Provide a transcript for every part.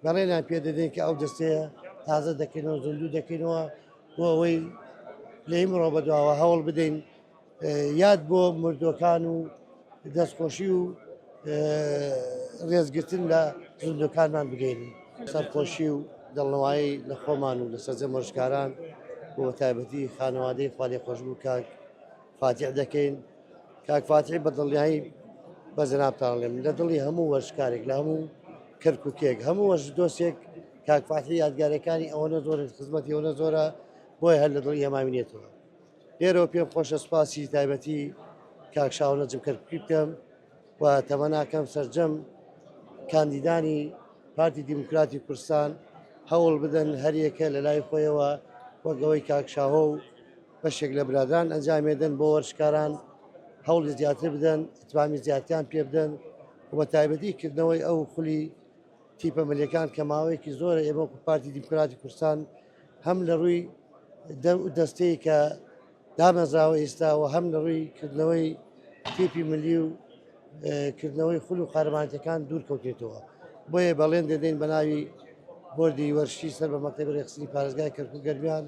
بەڵێنیان پێ دەدەین کە ئەو دەستەیە تازە دەکەینەوە زیندوو دەکەینەوە بۆ ئەوەی لە ئیمڕۆ بەدواوە هەوڵ بدەین یاد بۆ مردوەکان و دەستخۆشی و ڕێزگرتن لە زیندوەکانمان بگەین سەرخۆشی و دڵنەوایی لە خۆمان و لە سەرجەم وەرزشکاران و بە تایبەتی خانەوادەی خوالێخۆشبوو کاک فاتیح دەکەین. کاک فاتیح بە دڵنیایی بە جەنابتان ئەڵێم لە دڵی هەموو وەرزشکارێک لە هەموو کەرکوکێک هەموو وەرزش دۆستێک کاک فاتیح یادگارەکانی ئەوەنە زۆرن خزمەتی ئەوەنە زۆرە بۆیە هەر لە دڵی ئێمە مێنێتەوە. لێرەوە پێم خۆشە سوپاسی تایبەتی کاک شاهۆ نەجم کەرکوکی بکەم و تەمەناکەم سەرجەم کاندیدانی پارتی دیموکراتی کوردستان هەوڵ بدەن هەریەکە لە لای خۆیەوە وەک ئەوەی کاک شاهۆ و بەشێک لە برادران ئەنجامێدن بۆ وەرزشکاران هەوڵی زیاتر بدەن ئیتمامی زیاتریان پێ بدەن و بە تایبەتی کردنەوەی ئەو خولی تیپە ملیەکان کە ماوەیەکی زۆرە ئێمە وەکو پارتی دیموکراتی کوردستان هەم لە ڕووی دەستەی کە دامەزراوە ئێستا و هەم لە ڕووی کردنەوەی تیپی ملی و کردنەوەی خول و قارەمانەتەکان دوور کەوتێتەوە بۆیە بەڵێن دەدەین بە ناوی بۆردی وەرشی سەر بە مەکتەبی ڕێکخستنی پارێزگای کەرکوک گەرمیان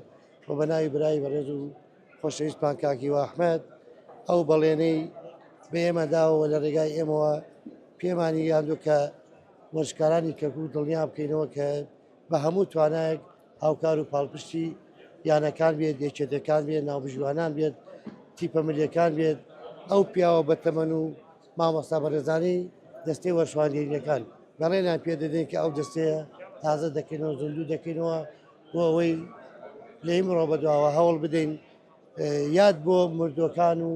و بە ناوی برای بەڕێز و خۆشەویستمان کاک هیوا ئەحمەد ئەو بەڵێنەی بە ئێمە داوە لە ڕێگای ئێمەوە پێمانی گەیاندووە کە وەرزشکارانی کەرکوک دڵنیا بکەینەوە کە بە هەموو توانایەک هاوکار و پاڵپشتی یانەکان بێت، یەکێتیەکان بێت، ناوبژیوانان بێت، تیپە ملیەکان بێت، ئەو پیاوە بەتەمەن و مامۆستا بەڕێزانەی دەستەی وەرزشوانگەرییەکان بەڵێنیان پێ دەدەین کە ئەو دەستەیە تازە دەکەینەوە، زیندوو دەکەینەوە بۆ ئەوەی لە ئیمڕۆ بەدواوە هەوڵ بدەین یاد بۆ مردووەکان و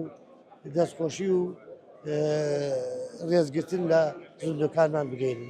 دەستخۆشی و ڕێزگرتن لە زیندووەکانمان بگەین.